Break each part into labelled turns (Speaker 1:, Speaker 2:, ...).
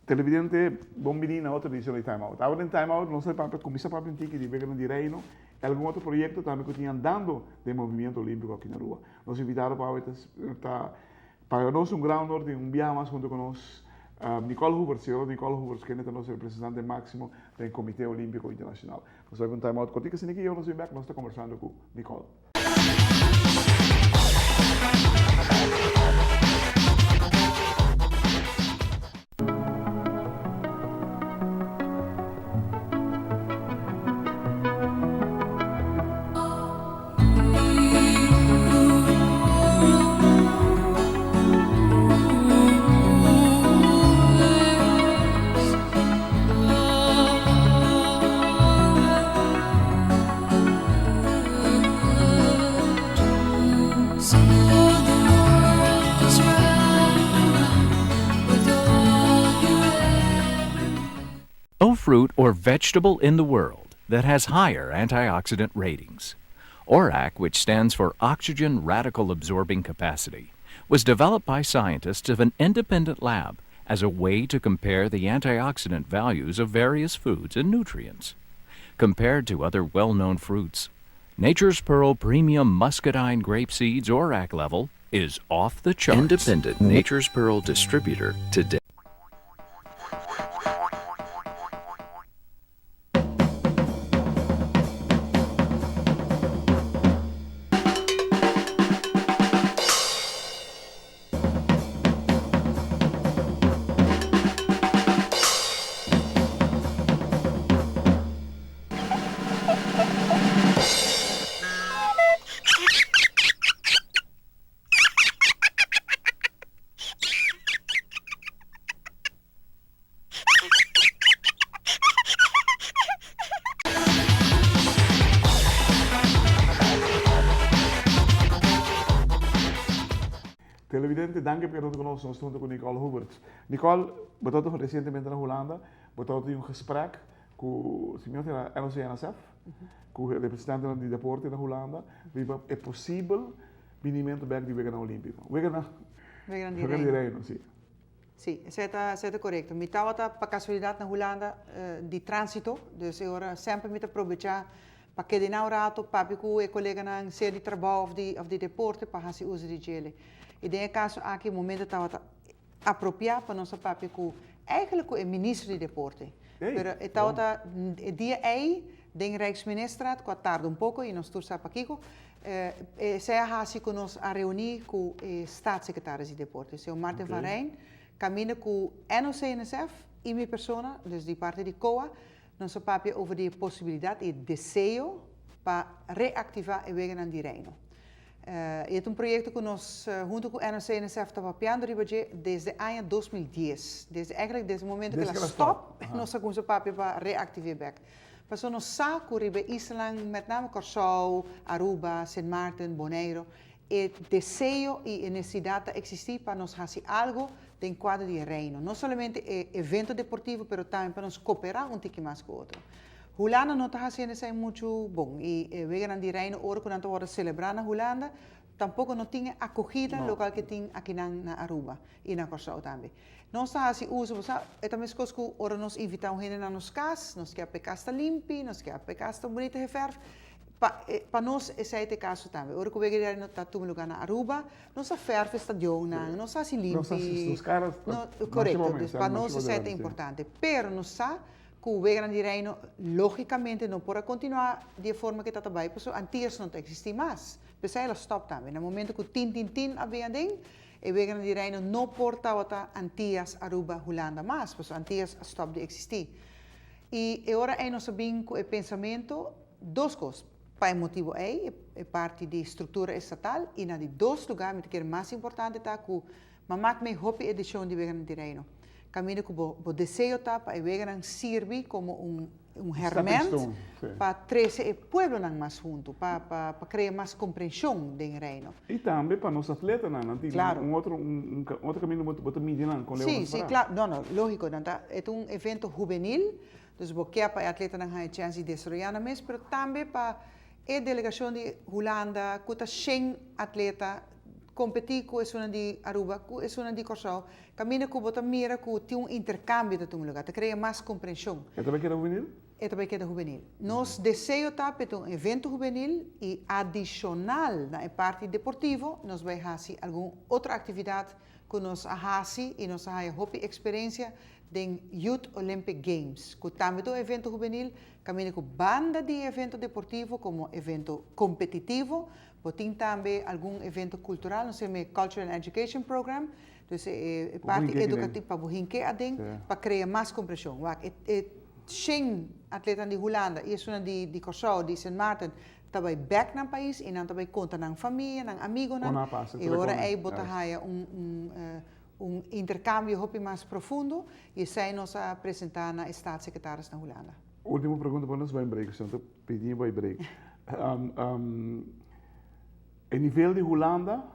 Speaker 1: Televidente, bon bini na otro edicion di Time Out. Awe den Time Out nos ta papia, cuminsa papia un tiki di Weganan di Reino y algun otro proyecto tambe cu tin andando den movimiento olimpico aki na Aruba. Nos invitado pa awe ta Pa nos un gran honor tin un biaha mas hunto cu nos Nicole Hoevertsz, señora Nicole Hoevertsz, kende ta nos representante maximo den Comite Olimpico Internacional. Nos ta bay cu un time out cortico, asina ki yo nos bin bek, nos ta conversando cu Nicole.
Speaker 2: No fruit or vegetable in the world that has higher antioxidant ratings. ORAC, which stands for Oxygen Radical Absorbing Capacity, was developed by scientists of an independent lab as a way to compare the antioxidant values of various foods and nutrients. Compared to other well-known fruits, Nature's Pearl Premium Muscadine Grape Seeds ORAC level is off the charts. Independent Nature's Pearl distributor today.
Speaker 1: Televidente, danki pa keda huntu ku nos. Nos ta huntu ku Nicole Huberts. Nicole, bo tabata resientemente na Hulanda, bo tabata tin un gesprek ku, si mi no ta era, NOC-NSF, ku representantenan di deporte na Hulanda, riba e posibel binimentu bek di Weganan Olímpiko. Weganan,
Speaker 3: Weganan di
Speaker 1: Weganan di
Speaker 3: Reino.
Speaker 1: Reino, si.
Speaker 3: Si, esei ta, esei ta korekto. Mi tabata pa kasualidat na Hulanda di tránsito, dus e ora semper mi ta probechá pa keda einan un rato, papia ku e koleganan, sea di trabou òf di òf di deporte, pa hasi uso di djele. I den e kaso aki e momento tabata apropiá pa nos a papia ku eigenlijk ku e minister di deporte. Pero e tabata e dia ei den Rijksministerraad ku a tarda un poko i nos tur sa pakiko, esei a hasi ku nos a reuní ku e staatssecretaris di deporte, señor Martin van Rijn, kaminda ku NOC-NSF i mi persona, dus di parti di COA, nos a papia over di e posibilidat i e deseo pa reaktivá e weganan di Reino. E ta un proyekto ku nos huntu ku NOC-NSF ta papiando riba dje desde aña 2010. Desde eigenlijk desde e momento ku el a stòp, nos a kuminsá papia pa reaktiv'é bèk. Pasobra nos sa ku riba e islanan, met name Kòrsou, Aruba, Sint Maarten, Boneiru, e deseo i e nesesidat ta eksistí pa nos hasi algu den kuadro di e Reino. No solamente e evento deportivo, pero tambe pa nos koperá un tiki mas ku otro. Hulanda no ta hasiendo esei muchu bon i e weganan di Reino ora ku nan ta wòrdu selebrá na Hulanda tampoko no tin e akogida lokal ke tin akinan na Aruba i na Kòrsou tambe. Nos ta hasi uso, bo sa, e ta meskos ku ora nos invitá un hende na nos kas, nos ke pa e kas ta limpi, nos ke pa e kas ta bunita geverf. Pa pa nos esei ta e kaso tambe. Ora ku wega di Reino ta tuma lugá na Aruba, nos ta verf e stadionnan, nos ta hasi limpi. Korekto, dus pa nos esei ta importante. Pero nos sa ku weganan di Reino lógikamente no por a kontinuá di e forma ku e ta ta bai pasobra Antillas no ta eksistí mas. P'esei el a stòp tambe. Na momento ku tin tin tin a bin aden, e weganan di Reino no por tabata Antillas, Aruba, Hulanda mas, pasobra Antillas a stòp di eksistí. I e ora ei nos a bin ku e pensamentu dos kos, pa e motibu ei, e parti di struktura estatal, i na di dos lugá, mi ta kere mas importante ta ku Ma mak mei hopi edishon di Weganan di Reino. Kaminda ku bo bo deseo ta pa e weganan sirbi komo un un herment pa trese e pueblonan mas huntu, pa pa krea mas komprenshon den Reino.
Speaker 1: I tambe pa nos atletanan, nan tin un otro un otro kaminda bo ta midi nan kon leu nan ta pará.
Speaker 3: Si, si, klaro, no, no, lógiko, nan ta, e ta un evento hubenil, dus bo ke pa e atletanan haña chèns di desaroyá nan mes, pero tambe pa e delegashon di Hulanda ku ta shen atleta kompetí ku esunnan di Aruba, ku esunnan di Kòrsou, Kaminda ku bo ta mira ku tin un interkambio ta tuma lugá, ta krea mas komprenshon.
Speaker 1: E ta bai keda hubenil?
Speaker 3: E ta bai keda hubenil. Nos deseo ta pa e ta un evento hubenil i adishonal na e parti deportivo nos bai hasi algun otro aktividat ku nos a hasi i nos a haya hopi eksperensia den Youth Olympic Games ku tambe ta un evento hubenil kaminda ku banda di e evento deportivo komo evento kompetitivo bo tin tambe algun evento kultural, nos yama e Culture and Education Program. Dus e parti edukativo pa bo hinke aden pa krea mas kompreshon. Wak e e shen atletanan di Hulanda i esunnan di di Kòrsou, di Sint Maarten ta bai bèk nan pais i nan ta bai konta nan famia, nan amigonan. E ora ei bo ta haya un un un interkambio hopi mas profundo i esei nos a presentá na e staatssecretaris na Hulanda.
Speaker 1: Ultimo pregunta pa nos bai break, si no ta pidi bai break. E nivel di Hulanda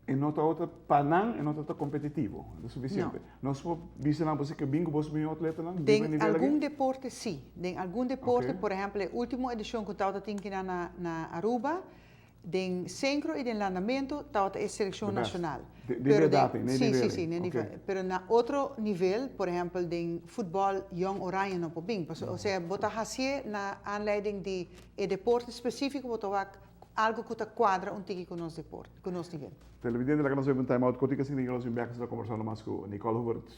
Speaker 1: E no tabata pa nan, e no tabata kompetitivo, no sufisiente. No. Nos por bisa nan pasobra ke bin ku bos mihó atletanan
Speaker 3: riba e nivel aki? Den algun deporte sí. Den algun deporte, por ehèmpel e último edishon ku tabata tin kinan na na Aruba, den senkro i den landamentu tabata e selekshon nashonal.
Speaker 1: Den edat ei, na e nivel ei.
Speaker 3: Sí, sí, sí, na e nivel. Pero na otro nivel, por ehèmpel den futbòl Jong Oranje no por bin. Pasobra osea bo ta hasié na aanleiding di e deporte spesífiko bo ta wak Algo cu ta cuadra un tiki cu nos deporte, cu nos nivel.
Speaker 1: Televidente, laga nos web un time out cortico asina y nos bin bek asina conversando mas cu Nicole Hoevertsz.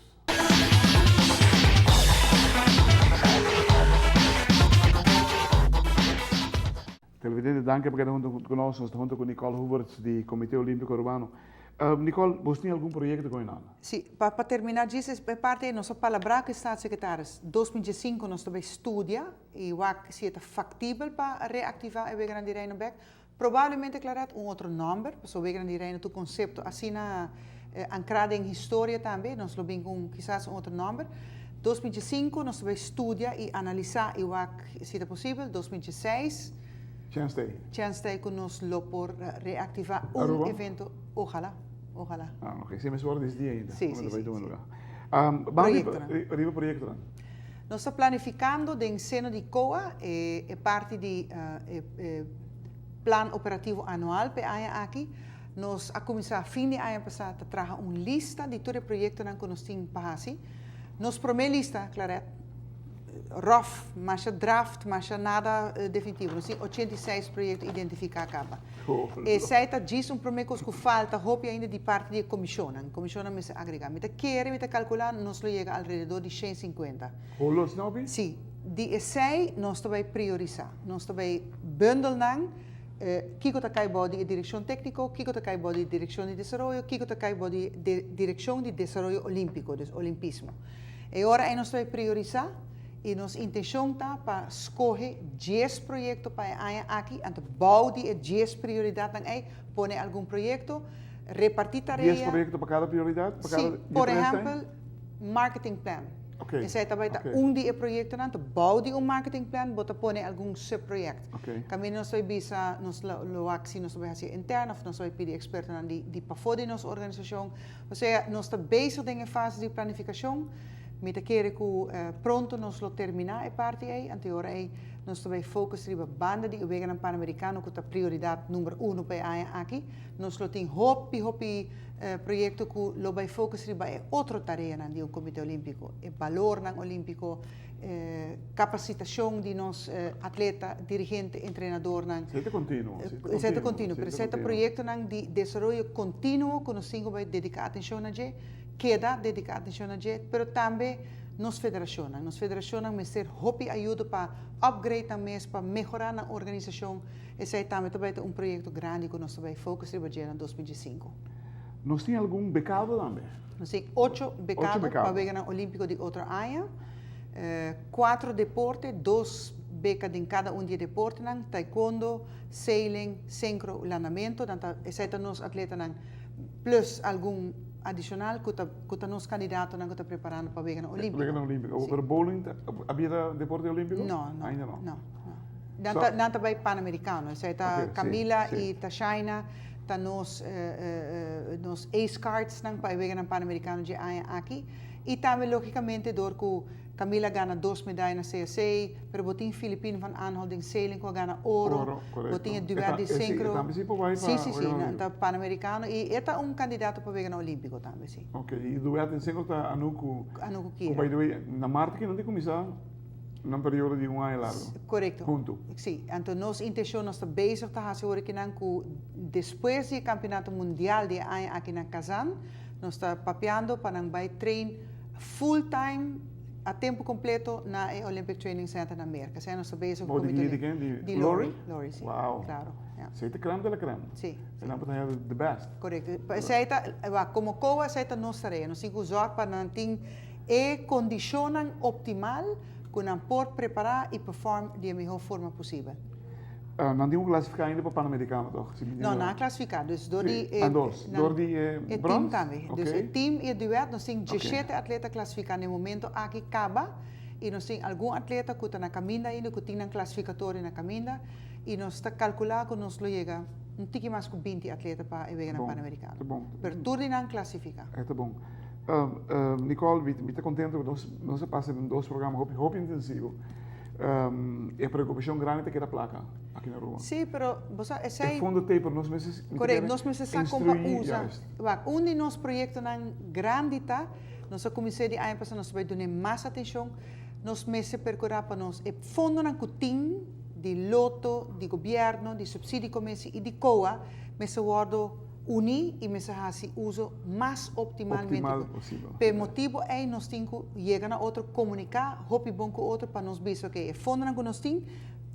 Speaker 1: Televidente, danki pa keda hunto cu nos. Nos ta hunto cu Nicole Hoevertsz di Comite Olimpico Arubano. Nicole, bos tin algun proyecto con nan?
Speaker 3: Si, pa pa termina djis e parti ey nos a palabra cu e Staatssecretaris. 2015 nos ta bay studia I wak si e ta faktibel pa reaktivá e Weganan di Reino bèk. Probablemente Claret un otro nòmber, pasobra Weganan di Reino ta un konsepto asina ankrá den historia tambe, nos lo bin ku un kisas un otro nòmber. 2005 nos ta bai studia i analisá i wak si ta posibel. 2006
Speaker 1: Chèns ta ei.
Speaker 3: Chèns ta ei ku nos lo por reaktivá un evento. Ojalá, ojalá.
Speaker 1: Ah, ok. Si mes ora disidí ainda.
Speaker 3: Sí, sí, sí.
Speaker 1: Proyektonan. Riba proyektonan.
Speaker 3: Nos ta planificando den seno di COA e e parti di e e plan operativo anual p'e aña aki. Nos a cuminsa fin di aña pasa ta traha un lista di tur e proyectonan cu nos tin pa haci. Nos prome lista, Claret, rough, masha draft, masha nada definitivo. Nos tin 86 proyecto identifica caba. Esey ta djis un prome cos cu falta hopi ainda di parti di e comisionnan. Comisionnan mester agrega. Mi ta kere, mi ta calcula, nos lo yega alrededor di shen sinkuenta.
Speaker 1: Holo asina hopi?
Speaker 3: Si. Di esey nos ta bay priorisa. Nos ta bay bundel nan, kico ta cay bao di e direccion tecnico, kico ta cay bao di direccion di desaroyo, kico ta cay bao di direccion di desaroyo olimpico, dus olimpismo. E ora ey nos ta bay priorisa. I nos intencion ta pa scoge dies proyecto pa e aña aki, anto bou di e dies prioridadnan ei pone algun proyecto, reparti tarea.
Speaker 1: Dies proyecto pa cada prioridad? Pa cada
Speaker 3: Si, por ehempel, marketing plan. Esei ta bai ta un di e proyectonan, anto bou di un marketing plan bo ta pone algun subproject. Caminda nos ta bai bisa, nos lo wak si nos ta bai haci interno of nos ta bai pidi expertonan di pafó di nos organisacion. Osea, nos ta bezig den e fase di planificacion. Mi ta kere ku pronto nos lo terminá e parti ei, anto e ora ei nos ta bai focus riba banda di e Weganan Panamerikano ku ta prioridat number uno pa e aña aki. Nos lo tin hopi hopi proyekto ku lo bai focus riba e otro tareanan di un Komité Olímpiko, e balornan olímpiko, kapasitashon di nos atleta, dirigente, entrenadornan.
Speaker 1: Esei ta kontinuo.
Speaker 3: Esei ta kontinuo, pero esei ta proyektonan di desaroyo kontinuo ku nos tin ku bai dediká atenshon na dje. Keda dediká atenshon na dje, pero tambe nos federashonnan. Nos federashonnan mester hopi ayudo pa upgrade nan mes, pa mehorá nan organisashon. Esei tambe ta bai ta un proyekto grandi ku nos ta bai focus riba dje na 2015.
Speaker 1: Nos tin algun bekado tambe?
Speaker 3: Nos tin ocho bekado pa Weganan Olímpiko di otro aña. Kuatro deporte, dos beka den kada un di e deportenan, taekwondo, sailing, sincro, landamento. Nan ta, esei ta nos atletanan plus algun. adishonal ku ta ku ta nos kandidatonan ku ta preparando pa Weganan Olímpiko.
Speaker 1: Weganan Olímpiko. Pero bowling ta a bira deporte olímpiko?
Speaker 3: No, no.
Speaker 1: Ainda no.
Speaker 3: No, no. Nan ta nan ta bai Panamericano. Esei ta Camila i Tashaina ta nos nos ace cardsnan pa e Weganan Panamericano dje aña aki. I tambe lógikamente dor ku Camila a gana dos medaya na CSA, pero bo tin Philippine van Aanholt den sailing ku a gana oro,
Speaker 1: Oro,
Speaker 3: bo tin e
Speaker 1: korekto.
Speaker 3: duet di
Speaker 1: E ta, e si, e
Speaker 3: sincro.
Speaker 1: tambe si por bai pa
Speaker 3: Sí, sí, sí,
Speaker 1: Weganan
Speaker 3: nan
Speaker 1: Olímpiko.
Speaker 3: ta Panamericano i e ta un kandidato pa Weganan Olímpiko tambe, sí.
Speaker 1: Ok, i duet den sincro ta Anouk ku,
Speaker 3: Anouk ku
Speaker 1: ku
Speaker 3: Kira.
Speaker 1: by the way, na maart ki nan tin kuminsá nan periodo di un aña largo
Speaker 3: Korekto.
Speaker 1: huntu.
Speaker 3: Sí, anto nos intenshon, nos ta bezig ta hasi ora kinan ku despues di e Kampionato Mundial di e aña aki na Kazan, nos ta papiando pa nan bai train full time, a tempo completo, na e Olympic Training Center na Merca. Esei nos ta bezig
Speaker 1: Bo di
Speaker 3: Comité
Speaker 1: di ken? Di
Speaker 3: Di
Speaker 1: Lori?
Speaker 3: Lori, si.
Speaker 1: Wow.
Speaker 3: Claro, ja.
Speaker 1: Esei ta crème de la crème.
Speaker 3: Si.
Speaker 1: E nan por ta haya the best.
Speaker 3: Correcto. Pa esei ta, wak, como COA esei ta nos tarea. Nos tin cu zorg pa nan tin e condicionnan optimal cu nan por prepara y perform di e miho forma posibel.
Speaker 1: Nan tin ku klasifiká ainda pa Panamerikano tòg? Si mi
Speaker 3: No, nan a klasifiká. Dus dor di e.
Speaker 1: Nan dos. Dor di e
Speaker 3: E team
Speaker 1: brons?
Speaker 3: tambe. Dus e
Speaker 1: Oké.
Speaker 3: team i e duet nos tin
Speaker 1: Oké.
Speaker 3: diesshete atleta klasifiká na e momento aki kaba i nos tin algun atleta ku ta na kaminda ainda ku tin nan klasifikatorio na kaminda i nos ta kalkulá ku nos lo yega un tiki mas ku binti atleta pa e Weganan
Speaker 1: Bon,
Speaker 3: Panamerikano.
Speaker 1: ta bon.
Speaker 3: Pero tur di nan klasifiká.
Speaker 1: E ta bon. Nicole, mi ta kontento ku nos nos a pasa den dos programa hopi hopi intensivo. E preokupashon grandi ta keda plaka aki na Aruba.
Speaker 3: Sí, pero bo sa esei.
Speaker 1: E fondo t'ei, pero nos mester
Speaker 3: Correct, nos mester sa kon pa usa.
Speaker 1: Juist.
Speaker 3: Wak, un di nos proyektonan grandi ta, nos a kumins'é di aña pasá, nos ta bai dun'é mas atenshon, nos mester perkurá pa nos e fondonan ku tin di loto, di gobièrnu, di supsidio komesi i di COA mester wòrdu uní i mester hasi uso mas optimalmente
Speaker 1: Optimal posibel.
Speaker 3: P'e motibu ei nos tin ku yega na otro, komuniká hopi bon ku otro pa nos bisa oke e fondonan ku nos tin,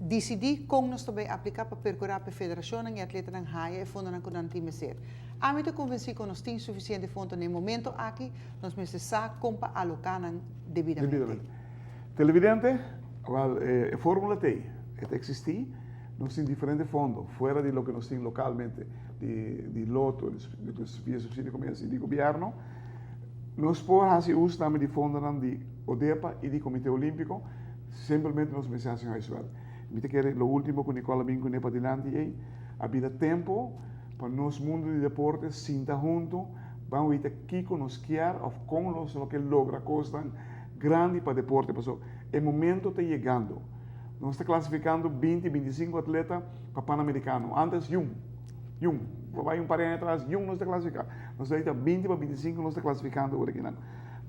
Speaker 3: disidí kon nos ta bai apliká pa perkurá p'e federashonnan i atletanan haya e fondonan ku nan tin mester. Ami ta konvensí ku nos tin sufisiente fondo na e momento aki, nos mester sa kon pa aloká nan debidamente.
Speaker 1: Debidamente. Televidente, wèl e fórmula t'ei, e ta eksistí. Nos tin diferente fondo, fuera di loke nos tin localmente, di di loto, di via subsidio como di gobierno. Nos por haci uso tambe di fondonan di ODEPA y di Comité Olimpico, simplemente nos mester haci un huiswerk. Mi ta kere lo ultimo cu Nicole a bin cune padilanti ey, a bira tempo pa nos mundo di deporte sinta hunto, ban wita kico nos kier of con nos lo ke logra cosnan grandi pa deporte, pasobra e momento ta yegando. Nos ta klasifikando binti, bintisinku atleta pa Panamerikano. Antes yun, yun. Bo bai un par di aña atras, yun nos ta klasifiká. Nos ta ahorita binti pa bintisinku nos ta klasifikando ora kinan.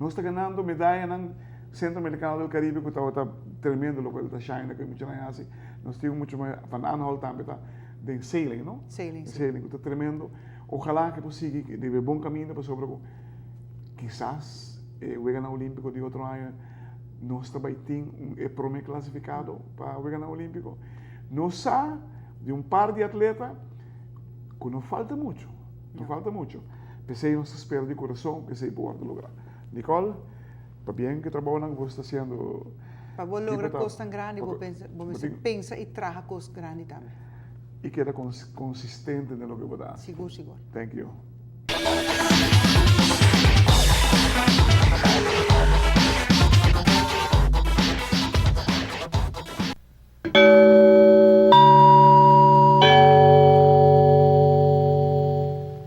Speaker 1: Nos ta ganando medayanan Centroamericano del Caribe ku tabata tremendo loke ta Shaina ku e muchanan a hasi. Nos tin un mucha muhé Van Aanholt tambe ta den sailing, no?
Speaker 3: Sailing, si.
Speaker 1: Sailing ku ta tremendo. Ojalá ku e por sigui riba e bon kaminda pasobra ku kisas e Weganan Olímpiko di otro aña Nos ta bai tin un e prome klasifikado pa Weganan Olímpiko. Nos sa di un par di atleta ku no falta muchu, no falta muchu. P'esei nos ta spera di kurason ku esei por wòrdu logra. Nicole, pabien ku e trabounan ku bo sta hasiendo.
Speaker 3: Pa bo logra kosnan grandi bo pensa, bo mester pensa i traha kos grandi tambe.
Speaker 1: I keda konsistente den loke bo ta hasi.
Speaker 3: Sigur, sigur.
Speaker 1: Thank you.